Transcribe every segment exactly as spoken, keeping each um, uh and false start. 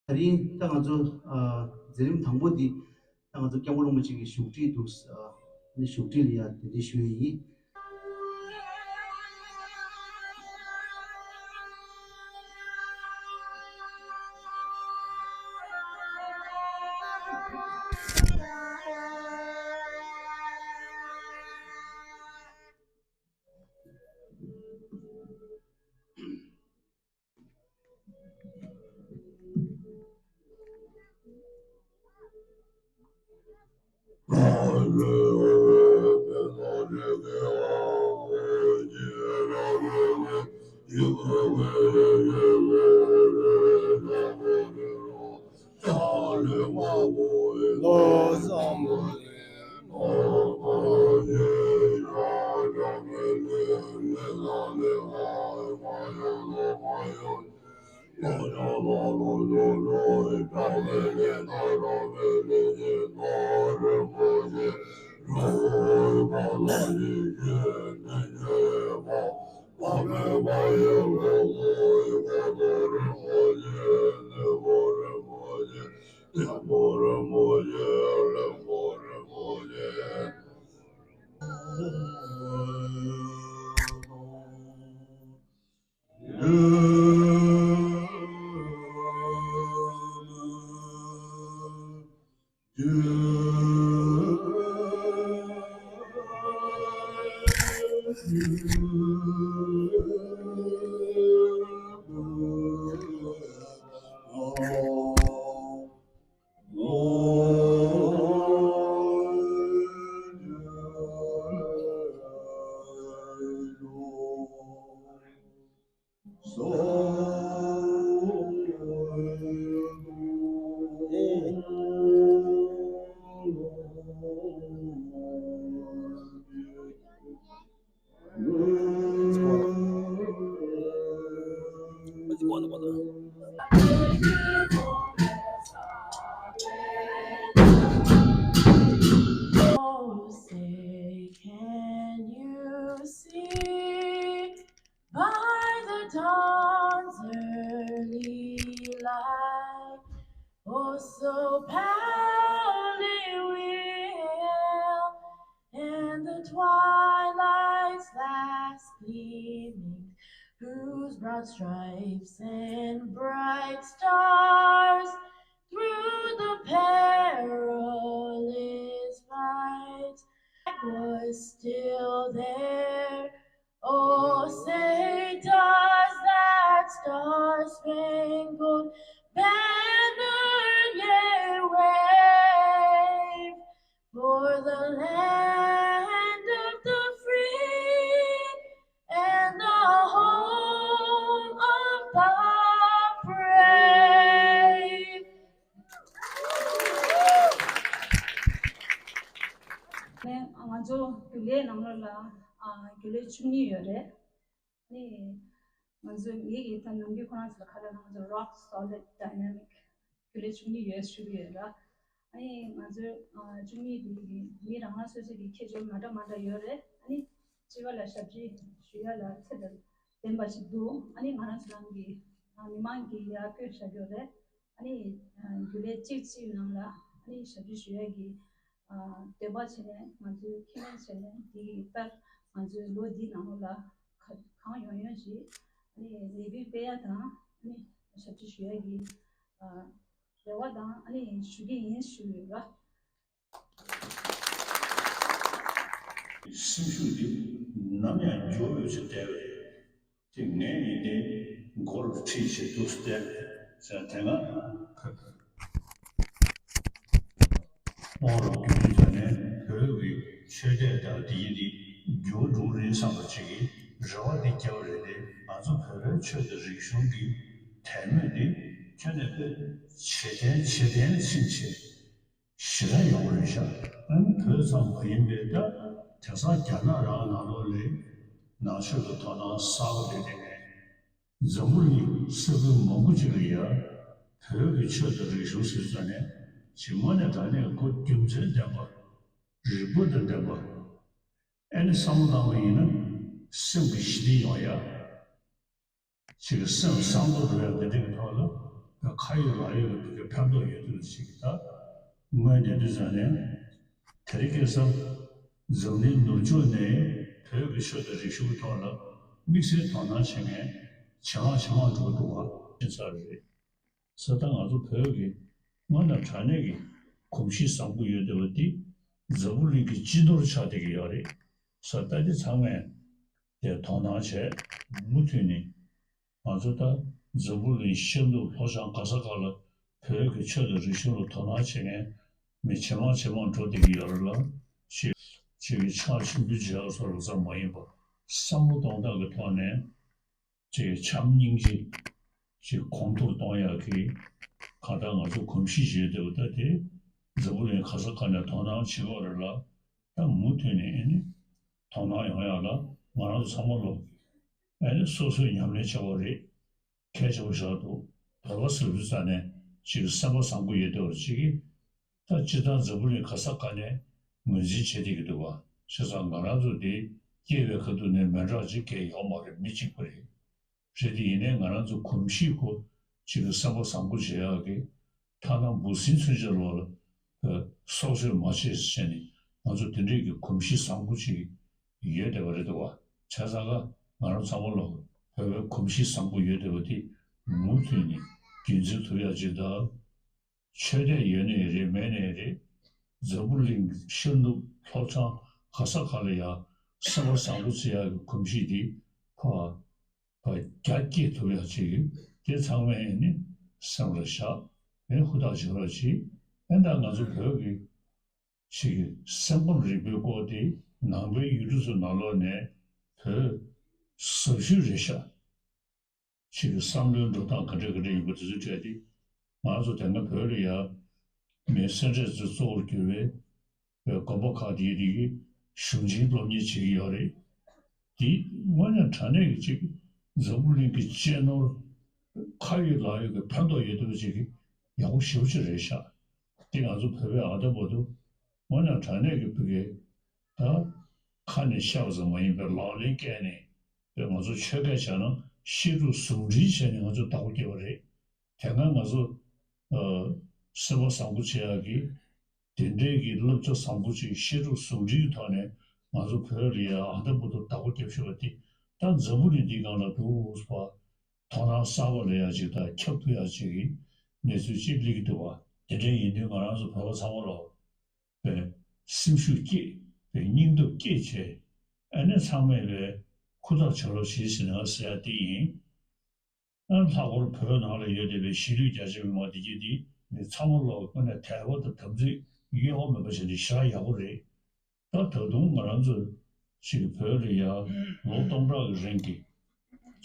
ད་རིང་ད་ང་ཚོ་ཨ་མཛད་རིམ་དང་པོ་འདི་ད་ང་ཚོ་སྐྱབས་མགོན་རིན་པོ་ཆེ་གི་བཞུགས་ཁྲི་འདུག་ཨ་ནི་བཞུགས་ཁྲི་ལ་ཡ་གདན་འདྲེན་ཞུ་ཡས་ཡིན། Oh, say, can you see by the dawn's early light? Oh, so pale we hail, and the twilight's last gleaming, whose broad stripes and bright stars through the perilous fight was still there. Oh, say does that star-spangled banner yet wave for the land of the free and the home of the brave? ང་ཚོ་རྒྱུན་ལས་ནང་ལོགས་ལ་ཨ་རྒྱུན་ལས་བཅུ་གཉིས་ཡོད་རེད། ནི་ང་ཚོ་ངེད་ཀྱི་ད་ནམ་རྒྱུན་ཁོ་རང་ཚོ་ལ་ཁ་ལ་ང་ཚོ་rock solid dynamic རྒྱུན་ལས་བཅུ་གཉིས་ཡོད་ཞུ་གི་ཡོད་ར། ཨ་ནི་ང་ཚོའི་ཨ་བཅུ་གཉིས་དེ་གི་མི་རང་རང་སོ་སོ་གི་ཁྱད་ཆོས་མ་འདྲ་མ་འདྲ་ཡོད་རེད། ཨ་ནི་སྤྱི་བ་ལ་ཞབས་ཕྱི་ཞུ་ཡ་ལ་ཚད་དང་ལྡན་པ་ཞིག་འདུག་ཨ་ནི་ང་རང་ཚོ་རང་གི་ཨ་མི་མང་གི་ཡར་བསྐོས་བཞག་ཡོད་རེད། ཨ་ནི་ཨ་རྒྱུན་ལས་གཅིག་གཅིག་ནང་ལ་ཨ་ནི་ཞབས་ཕྱི་ཞུ་ཡ་གི་ཨ་འདོད་པ་བྱས་ནས་ང་ཚོའི་ཁས་ལེན་བྱས་ནས་འདི་ལྟར་ང་ཚོའི་ལོ་འདིའི་ནང་ལོགས་ལ་ག་གང་ཡོང་ཡོང་ཞིག་ཨ་ནི་ལས་འགུལ་སྤེལ་ཡ་དང་ཨ་ནི་ཞབས་ཕྱི་ཞུ་ཡ་གི་ཨ་རེ་བ་དང་ཨ་ནི་ཞུ་གི་ཡིན་ཞུ་ཡོད་ར། སེམས་ཤུགས་འདི་ནམ་ཡང་འགྱུར་བའི་ཆེད་དེ་རེད། དེ་ངས་ཡིན་ཏེ་མགོ་རུ་ཁྲིད་བྱེད་དུ་བསྟན་ཟེར་དེ་སྔ་ཕེབས། དབང་རུ་རྒྱུན་ལས་ནས་བོད་ཀྱི་ཆོས་དད་དང་དེ་ཡིན་དེ་འགྱུར་འགྲོ་རེད་བསམ་པ་ཅིག་གིས་རེ་བ་དེ་བརྒྱབ་རེད་དེ། ང་ཚོ་བོད་པའི་ཆོས་དང་རིག་གཞུང་གི་དད་མོས་དེ་ཁྱོན་ནས་དཔེ་ཇེ་བརྟན་ཇེ་བརྟན་ཕྱིན་ཆད། ཞེ་དྲག་ཡོང་གི་རེད་ཤག་ཨ་ནི་བོད་ཙམ་མ་ཡིན་པའི་ད་དེང་སང་རྒྱ་ནག་རང་ནང་ལོགས་ལ་ནང་ཆོས་ཀྱི་ཐོབ་ཐང་གསར་པ་དེ་སྟེང་ནས་འཛམ་བུ་གླིང་ས་ཁུལ་མང་པོ་ཅིག་ལ་ཡ་བོད་ཀྱི་ཆོས་དང་རིག་གཞུང་ཟེར་ཙང་ནས་ཇི་མ་ནས་ད་ནས་ཁོ་རྒྱུ་མཚན་ལྡན་པ་རིག་པ་དང་ལྡན་པ་ཨ་ནི་བསམ་བློ་བཏང་བ་ཡིན་ན་སེམས་ཀྱི་ཞི་བདེ་ཡོང་ཡ། ཅིག་གི་སེམས་བཟང་པོ་འགྲོ་ཡ་འདི་འདྲ་གི་ཐོག་ལ་ ཁ་ཡོད་ལག་ཡོད་ཀྱི་བོད་སྐད་ཕན་ཐོགས་ཡོད་དུས་ཅིག་གི་ད་དངོས་གནས་དུས་ཙང་ནས་དེ་རིང་ཁ་སང་འཛམ་གླིང་ནུབ་ཕྱོགས་ནས་བོད་ཀྱི་ཆོས་དང་རིག་གཞུང་གི་ཐོག་ལ་དམིགས་བསལ་དོ་སྣང་བྱེད་མཁན་ཇེ་མང་ཇེ་མང་འགྲོ་འདུག་བ་ཤེས་ཚར་རེད། ས་ད་ང་ཚོ་བོད་ཀྱི་དངོས་གནས་དྲང་གནས་ཀྱི་གོམས་གཤིས་བཟང་པོ་ཡོད་བསྡད་པ་འདི་འཛམ་བུ་གླིང་གི་སྤྱི་ནོར་ཆགས་བསྡད་ཀྱི་ཡོད་རེད། ས་ད་འདི་ཚང་མས་དེ་དོ་སྣང་བྱས་མུ་མཐུད་ནས་ང་ཚོ་ད་འཛམ་བུ་གླིང་ཤར་ནུབ་ལྷོ་བྱང་ག་ས་ག་ལ་བོད་ཀྱི་ཆོས་དང་རིག་གཞུང་ལ་དོ་སྣང་བྱེད་མཁན་མི་ཇེ་མང་ཇེ་མང་འགྲོ་བསྡད་ཀྱི་ཡོད་རེད་ལ། ཅིག་ཅིག་གི་ཕྱག་ཆེན་པོ་བྱེད་ཡག་སོགས་ལ་ཙམ་མ་ཡིན་པར་བསམ་བློ་གཏོང་སྟངས་ཀྱི་ཐོག་ནས། ཅིག་བྱམས་སྙིང་རྗེ། ཅིག་གོང་མཐོར་གཏོང་ཡག་གི་གང་ལྟར་ང་ཚོ་གོམས་གཤིས་ཤིག་ཡོད་བསྡད་པ་ད་དེ་འཛམ་བུ་གླིང་ག་ས་ག་ནས་དོ་སྣང་བྱེད་ཀྱི་ཡོད་རེད་ལ། ད་མུ་མཐུད་ནས་ཨ་ནི་དོ་སྣང་ཡོང་ཡག་ལ་ང་རང་ཚོ་ཚང་མ་ལོག་ཨ་ནི་སོ་སོས་ཉམས་ལེན་བྱེད་དགོས་རེད། གལ་ཆེན་པོ་ཞིག་འདུག་བོད་པ་ཟེར་དུས་ཙང་ནས་ཅིག་སེམས་པ་བཟང་པོ་ཡོད་བསྡད་པ་ཅིག་གིས། ད་སྤྱིར་བཏང་འཛམ་བུ་གླིང་ག་ས་ག་ནས་ངོས་འཛིན་བྱེད་བསྡད་ཀྱི་འདུག་བ། བྱས་ཙང་ང་རང་ཚོ་འདི་སྐྱེས་པའི་ཁ་ཐུག་ནས་མི་འདྲ་ཅིག་སྐྱེས་ཡོད་མ་རེད། མི་གཅིག་པ་རེད། རེད་དེ་ཡིན་ནའི་ང་རང་ཚོ་གོམས་གཤིས་ཁོ་ཅིག་གི་བསམ་པ་བཟང་པོ་བྱེད་ཡག་གི་ཐ་ན་འབུ་སྲིན་ཚུན་ཆད་ལོག་ལ་སྲོག་གཅོད་མ་བྱེད་ཟེར་ནས་ང་ཚོ་དེ་འདྲས་ཀྱི་གོམས་གཤིས་བཟང་པོ་ཅིག་ཡོད་བསྡད་པ་རེད་འདུག་བ། བྱས་ཙང་ང་རང་ཚང་མ་ལོག་བོད་པའི་གོམས་གཤིས་བཟང་པོ་ཡོད་བསྡད་པ་དེ་མུ་མཐུད་ནས་རྒྱུན་འཛིན་ཐུབ་ཡག་ཅིག་དང་། ཆོས་དད་ཡོད་ནའི་རེད་མེད་ནའི་རེད། འཛམ་བུ་གླིང་ཤར་ནུབ་ལྷོ་བྱང་ག་ས་ག་ལ་ཡང་སེམས་པ་བཟང་པོ་བརྩི་ཡག་གི་གོམས་གཤིས་འདི་ཕར་ཕར་རྒྱ་སྐྱེད་ཐུབ་ཡག་ཅིག་དེ་ཚང་མས་ནི་སེམས་ལ་བཞག་ནས་ཧུར་ཐག་བྱེད་རོགས་གྱིས། ཨེ་ད་ང་ཚོ་བོད་ཀྱི་ཅིག་གི་སེམས་ཁམས་རིག་པའི་སྐོར་དེ་ནང་པའི་ཡུལ་གྲུ་ཚོའི་ནང་ལོགས་ནས་བོད་ཟབ་ཤོས་རེད་ཤག་ཅིག་གི་བསམ་བློའི་འགྲོ་སྟངས་ག་འདྲ་ག་འདྲ་ཡིན་པ་དེ་ཚོའི་གྲས་དེ་ང་ཚོ་དེ་སྔ་བོད་ལ་ཡ་མི་སེ་འབྲས་ཚོས་གཙོ་བོར་གྱུར་པའི་དགོན་པ་ཁག་དེའི་རིགས་ཀྱི་གཞུང་ཆེན་སློབ་གཉེར་བྱེད་ཀྱི་ཡོད་རེད། དེ་དངོས་གནས་དྲང་གནས་ཀྱི་ཅིག་འཛམ་བུ་གླིང་གི་གཅེས་ནོར་ཁ་ཡོད་ལག་ཡོད་ཀྱི་ཕན་ཐོགས་ཡོད་བསྡད་པ་ཅིག་གི་ཡག་པོ་ཞེ་པོ་ཅིག་རེད་ཤག་དེ་ང་ཚོ་བོད་པའི་ཨ་ད་བར་དུ་དངོས་གནས་དྲང་གནས་ཀྱི་བོད་ཀྱི་ད་ཁ་ནས་བཤད་པ་ཙམ་མ་ཡིན་པའི་ལག་ལེན་བཀལ་ནས་ང་ཚོ་ཆོས་སྐད་བྱས་ན་བཤད་སྒྲུབ་ཟུང་འབྲེལ་བྱས་ནས་ང་ཚོས་བདག་པོ་བརྒྱབ་པ་རེད། དེ་སྔ་ང་ཚོ་ཨ་སེམས་པ་བཟང་པོ་བྱེད་ཡག་གི་དེ་འདྲའི་གི་བསླབ་བྱ་བཟང་པོ་ཅིག་བཤད་སྒྲུབ་ཟུང་འབྲེལ་གྱི་ཐོག་ནས་ང་ཚོ་བོད་ལ་ཡ་ཨ་ད་བར་དུ་བདག་པོ་བརྒྱབ་བཞག་པ་དེ་ད་འཛམ་བུ་གླིང་འདིའི་སྒང་ལ་འདུག་ཟེར་བ། དོ་སྣང་གསར་པ་ལ་ཡ་ཅིག་དང་ཁྱབ་ཐུབ་ཡ་ཅིག་གི་གནས་ཚུལ་ཅིག་སླེབས་ཀྱི་འདུག་བ། དེ་འདྲ་ཡིན་དུས་ང་རང་ཚོ་བོད་པ་ཚང་མ་ལོག་པའི་སེམས་ཤུགས་བསྐྱེད་པའི་སྙིང་སྟོབས་བསྐྱེད་བྱས་ཨ་ནེ་ཚང་མས་པའི་ཧུར་ཐག་བྱ་རོགས་བྱེད་ཟེར་ནས་ཟེར་ཡ་དེ་ཡིན། ཨ་ལྷག་པར་བོད་ནང་ལ་ཡོད་བསྡད་པའི་གཞིས་ལུས་རྒྱ་ཆེ་མི་མང་བདེ་སྐྱིད་འདི་མི་ཚང་མ་ལོག་དངོས་གནས་དད་པ་དང་དམ་ཚིག་གཡོ་བ་མེད་པ་བྱས་ནས་ཞེ་དྲག་ཡག་པོ་རེད། ད་ད་དུང་ང་རང་ཚོ་ཅིག་བོད་ལ་ཡ་ལོ་སྟོང་ཕྲག་གི་རིང་གི་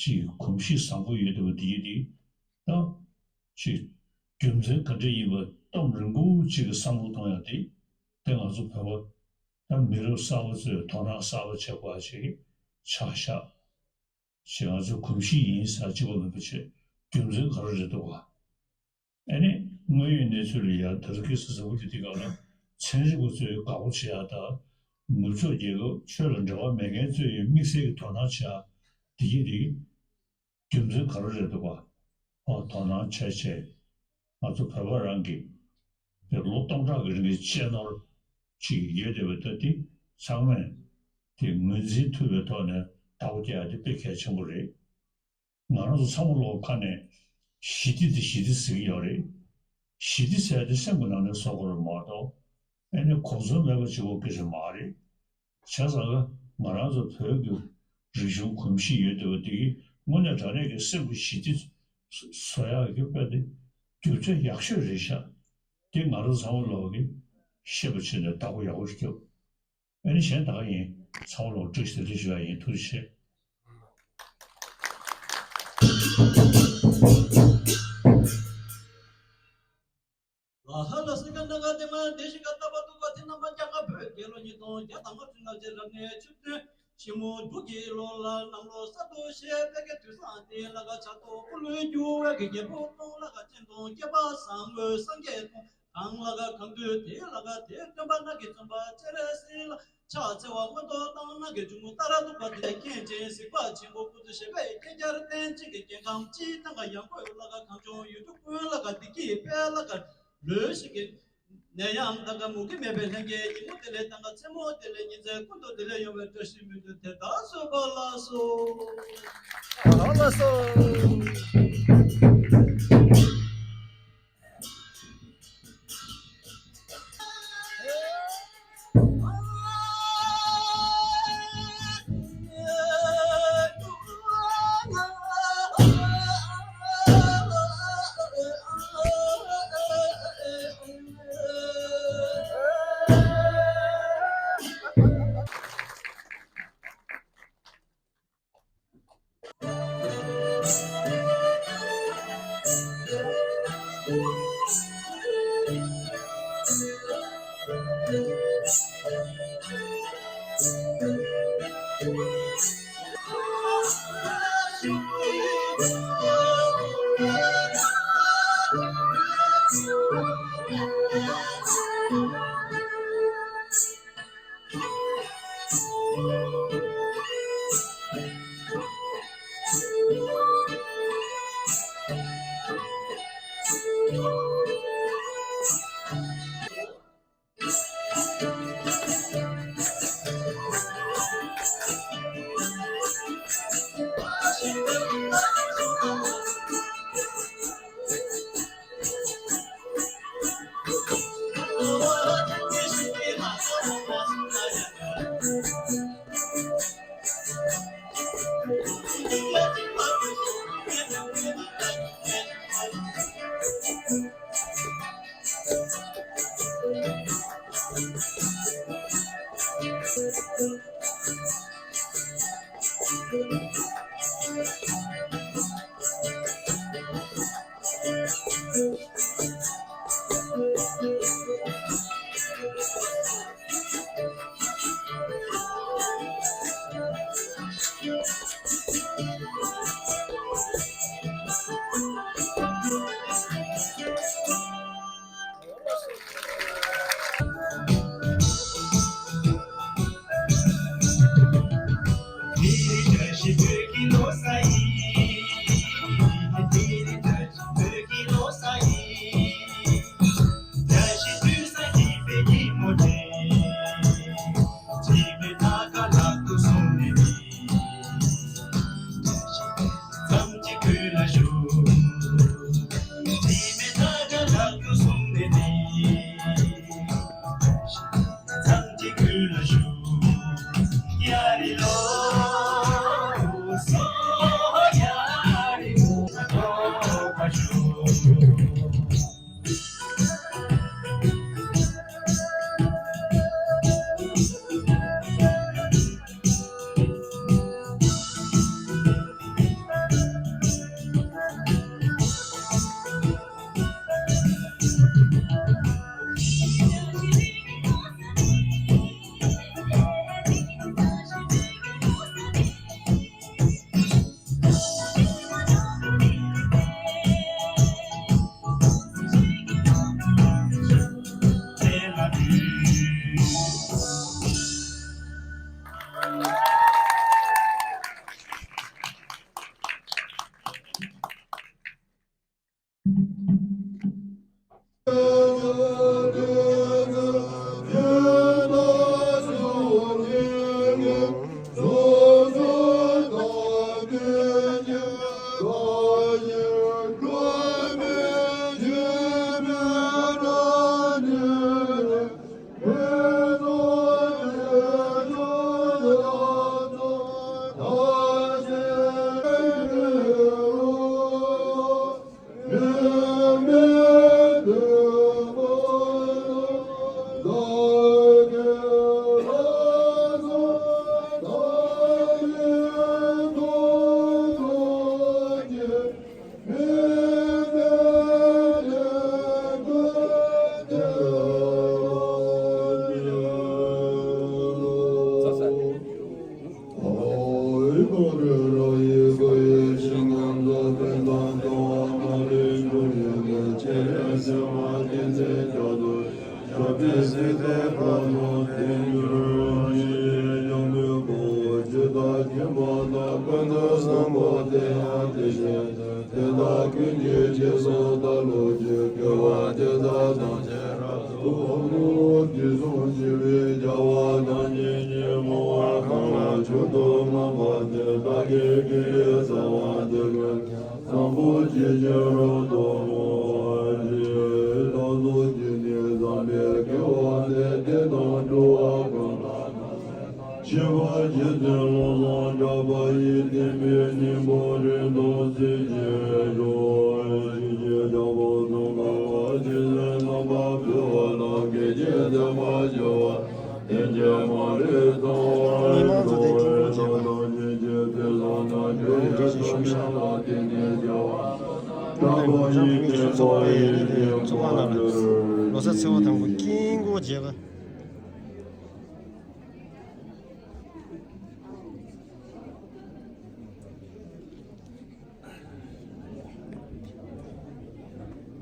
ཅིག་གོམས་གཤིས་བཟང་པོ་ཡོད་བསྡད་པ་འདི་ཡིན་ཏེ། ད་ཅིག་རྒྱུ་མཚན་ག་འདྲ་ཡིན་པ་གཏམ་རིང་པོ་ཅིག་གི་བསམ་བློ་གཏོང་ཡ་དེ་དེ་ང་ཚོ་བོད་པ་ད་མི་རབས་གསར་པ་ཚོས་དོ་སྣང་གསར་པ་བྱེད་དགོས་ཡ་ཅིག་ཆགས་ཤག་ཅེས་ང་ཚོའི་གོམས་གཤིས་ཡིན་ཟེར་གཅིག་པ་མིན་པ་བྱས་རྒྱུ་མཚན་ག་རེ་རེད་འདུག་ག་ཨ་ནི་དངོས་ཡོད་གནས་ཚུལ་ལ་ཡ་ད་རེས་ཁ་སང་འཛམ་བུ་གླིང་འདི་སྒང་ལ་ཚན་རིག་པ་ཚོས་དགའ་པོ་བྱེད་ཡ་དང་ནུབ་ཕྱོགས་རྒྱལ་ཁབ་ཆོས་ལ་འབྲེལ་བ་མེད་མཁན་ཚོས་ཡང་དམིགས་བསལ་གྱི་དོ་སྣང་བྱེད་ཡ་འདི་གི་རིགས་རྒྱུ་མཚན་ག་རེ་རེད་འདུག་ག་ཨོ་དོ་སྣང་བྱས་བྱས་ང་ཚོ་བོད་པ་རང་གི་དེ་ལོ་སྟོང་ཕྲག་གི་རིང་གི་གཅེས་ནོར་ཅིག་ཡོད་བསྡད་པ་ད་འདི་ཚང་མས་དེ་ངོས་འཛིན་ཐུབ་པའི་ཐོག་ནས་བདག་པོ་རྒྱག་ཡ་དེ་དཔེ་གལ་ཆེན་པོ་རེད། ང་རང་ཚོ་ཚང་མ་ལོག་ཁ་ནས་ཞི་བདེ་དེ་ཞི་བདེ་ཟེར་གྱི་ཡོད་རེད། ཞི་བདེ་ཟེར་ཡ་དེ་སེམས་ཀྱི་ནང་ནས་བཟོ་དགོས་རེད་མ་གཏོགས་ཨ་ནི་གོ་མཚོན་མེད་པ་བྱེད་དགོས་ཀྱི་རེད་མ་རེད། བྱས་ཙང་ང་རང་ཚོ་བོད་ཀྱི་རིག་གཞུང་གོམས་གཤིས་ཡོད་བསྡད་པ་འདི་གིས་དངོས་གནས་དྲང་གནས་ཀྱི་སེམས་ཀྱི་ཞི་བདེ་བཟོ་ཡག་གི་དཔེ་དེ་རྒྱུ་ཆ་ཡག་ཤོས་རེད་ཤག་དེ་ང་རང་ཚོ་ཚང་མ་ལོག་གིས་ཤེས་པ་བྱས་ནས་བདག་པོ་ཡག་པོ་ཞིག་རྒྱབ། ཨ་ནི་གཞན་དག་ཡིན་ཚང་མ་ལོག་བཀྲ་ཤིས་བདེ་ལེགས་ཞུ་ཡ་ཡིན། ཐུགས་རྗེ་ཆེ། ལ་ཧ་ལ་སི་ཀ་ན་ག་དེ་མ་དེ་ཤི་ཀ་ཏ་པ་ཏུ་ཀ་ཐི་ན་མ་ཀྱ་ཀ་བོད་རྒྱལ་ལོ་ཉིས་སྟོང་བརྒྱ་དང་ལྔ་བཅུ་ང་བརྒྱད་རབ་གནས་ཆུ་སྟོན་ཤིང་མོ་འབྲུག་གི་ལོ་ལ་གནམ་ལོ་གསར་དུ་བཞད་པའི་གི་དུས་བཟང་དེ་ལ་ཀ་ཆ་ཏོ་ཀུ་ལུ་རྒྱུ་བའི་གི་རྒྱལ་པོ་སྟོང་ལ་ཀ་སྤྱན་སྟོང་སྐྱེས་པ་བཟང་མོའི་སངས་རྒྱས་སྟོང་གང་ལ་ཀ་གང་དུས་དེ་ལ་ཀ་དེ་སྟོན་པ་ན་གི་བཙུན་པ་སྤྱན་རས་གཟིགས་ལ། ཕྱག་འཚལ་བ་མངོན་རྟོགས་ལྟར་སྣང་གི་འབྱུང་པོ་ཏཱ་ར་ཏུ་པ་དེ་ལས་མཁན་ཆེན་གཟིགས་པ་ཆེན་པོ་ཀུན་ཏུ་ཞི་བའི་རྐྱེན་གྱིས་རྟེན་ཅན་གྱི་རྒྱལ་ཁམས་སྤྱིའི་ཐང་ག་ཡང་སྒོས་ལ་ཁ་གངས་ལྗོངས་ཡུལ་གྲུ་ཀུན་ལ་ཁ་བདེ་སྐྱིད་འཕེལ་ལ་ཁ་ལུས་ཤིག་གི་ནད་ཡམས་དང་ག་མུ་གེ་མེད་པའི་ལྷན་སྐྱེས་ཉིན་མོ་བདེ་ལེགས་དང་ག་མཚན་མོ་བདེ་ལེགས་ཉིན་མཚན་ཀུན་ཏུ་བདེ་ལེགས་ཡོང་བའི་བཀྲ་ཤིས་སྨོན་འདུན་དེ་ལྟར་གསོལ་བ་ལགས་སོ། ལགས་སོ། དུ་གསུངས་པ་དེ་ཡང་དེ་བཞིན་དུ། དེ་དག་ཀུན་གྱི་རྗེས་སུ་བདག་སློབ་ཅིང་། དགེ་བ་འདི་དག་ཐམས་ཅད་རབ་ཏུ་བསྔོ། དུས་གསུམ་འཆི་བའི་བྱ་བ་ཐམས་ཅད་ཉོན་མོངས་པ་གང་ལ་མཆོག་ཏུ་དམན་པ་དེ། བདག་གིས་དགེ་བའི་རྩ་བ་འདི་ཀུན་ཀྱང་། བཟང་པོ་ཇི་བཞིན་རབ་ཏུ་བསྔོ་བར་བགྱི། བདག་སོགས་ཀྱིས་ནི་བསམ་པའི་དགེ་བ་འདི། དེ་དག་འགྲོ་བ་ཀུན་ལ་ཕན་ཕྱི་མ་རྗེ་བཙུན་བློ་བཟང་གྲགས་པ་ཡི། བསྟན་པའི་སྙིང་པོ་རིང་དུ་གསལ་བྱེད་ཤོག །ཞིང་གཤེགས་ལྕགས་ཕུར་ཙོང་ཁ་པ་རྗེ་བཙུན་རྣམ་པར་འཕེལ་བ་དང་། དགེ་བཅུའི་བསྟན་པ་བྱེ་བ་ལྷན་ཅིག་མ་ལུས་ཚང་བར་ཤོག །དེ་དག་ཐམས་ཅད་ཀྱང་དེ་བཟང་ན་འགྲོ་བའི་བསོད་ནམས་ལ་བརྟེན་ནས་བྱ་བ་གྲགས་པ་ཡི། བསྟན་པ་ཡི་དེ་ཡང་གོང་མ་ལོ་གསར་ཚེས་པ་དང་པོ་དཀྱིལ་འཁོར་རྒྱས་པ།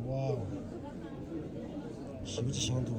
ཝའོ། ཞེ་པོ་ཅིག་བཞེངས་འདུག་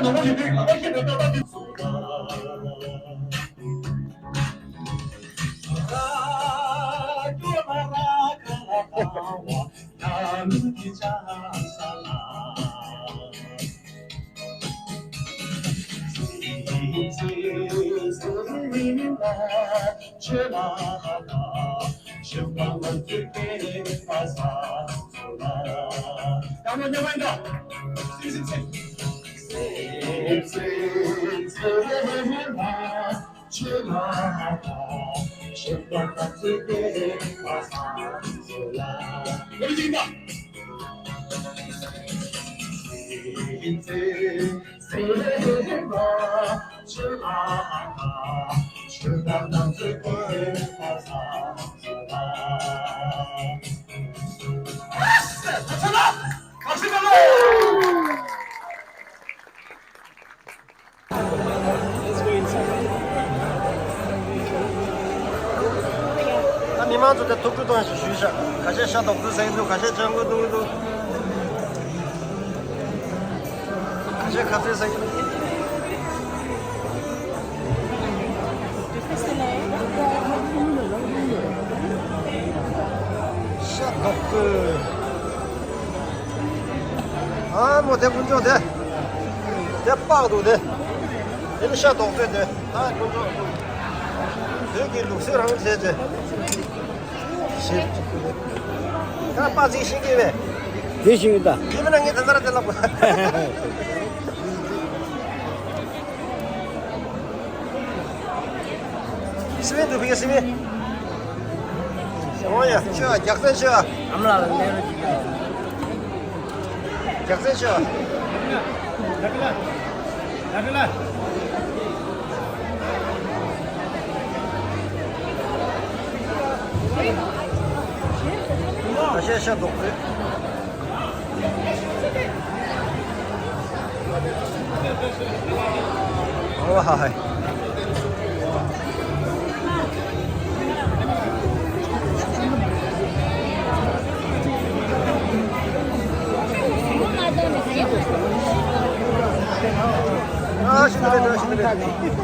པ། ད་མི་མང་ཚོ་དེ་ཐུགས་སྤྲོ་གཏོང་ཞིག་ཞུས་ཤག་ཁ་ཤས་ཤ་དོག་ཏུ་ཟེར་གྱི་འདུག་ཁ་ཤས་ཅང་གོ་འདུག་འདུག་ཁ་ཤས་ཁ་ཚིག་ཟེར་གྱི་འདུག་ཤ་དོག་ཏུ། ཨ་མོ་དེ་དཀོན་མཆོག་དེ། དེ་ལྤགས་འདུག་དེ། དེ་ནི་ཤ་དོག་ཚོད་དེ། ཨ་དཀོན་མཆོག་དོན་གྱི་ལུགས་སྲོལ་རང་བྱས་ཏེ། ཞིབ་ཅིག་ད་པ་ཚིག་ཤེས་ཀྱི་མེད། དེ་ཤེས་ཀྱི་ད། དེ་མིན་ན་ངས་དེ་ཚར་དེ་ལབ། སི་མི་འདུག་ཕ་གི་སི་མི། འོ་ཡ་ཆོས་རྒྱག་རྩལ་ཆོས། ཨ་མ་ལགས་ལ་གནས་རོགས་ཅིག་ཡ། རྒྱག་རྩལ་ཆོས། ཨ་ཤ་ཤ་དོག་ཚོད། ཨོ་ཧ་ཧ། ཨ་ཤི་ཀི་རེ་ཨ་ཤི་ཀི་རེ།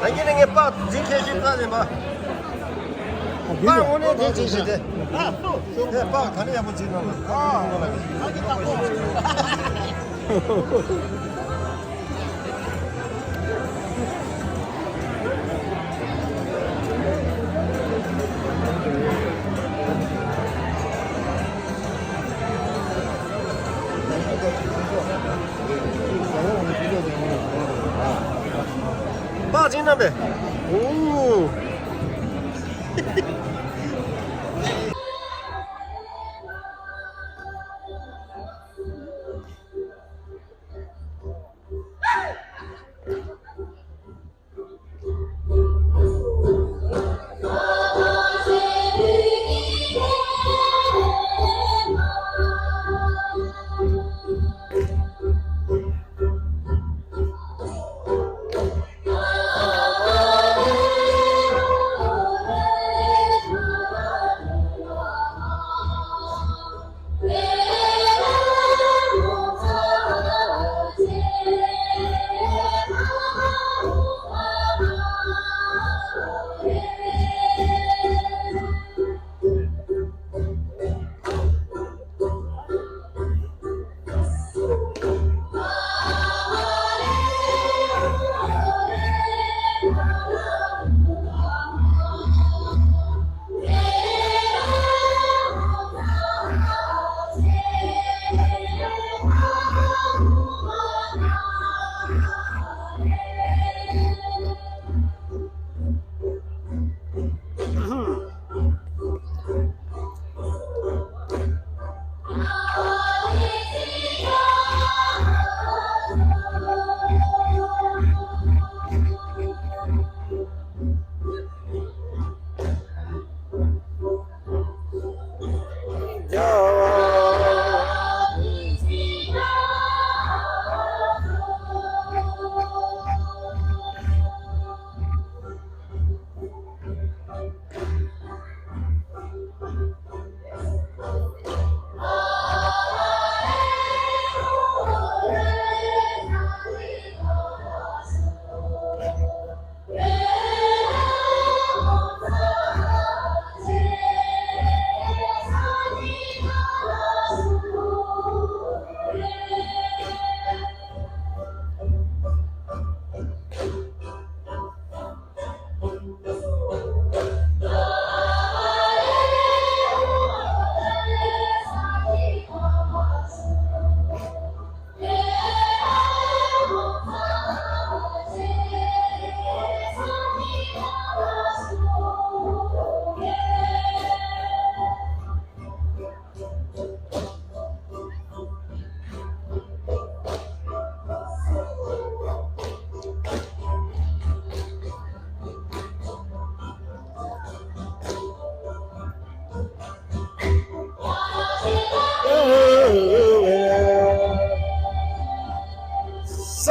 ད་གིན་ནས་ངས་པགས་འཛིན་མཁན་ཞིག་ལྟ་ནས་མ། པགས་དངོས་གནས་འཛིན་བྱེད་ཞིག་དེ། དེ་པགས་ག་ནས་ཡག་པོ་འཛིན་ནོ་ལ། པགས་ཅིག་བསྣམས་པས། ཨོ།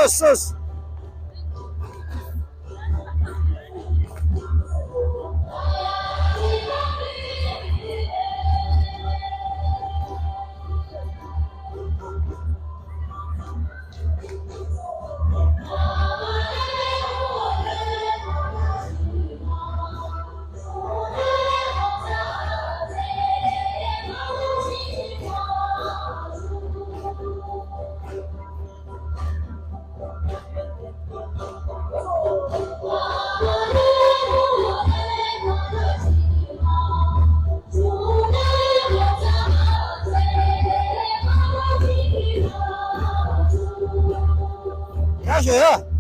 སོས། ཡ་ཞོ་ཡ།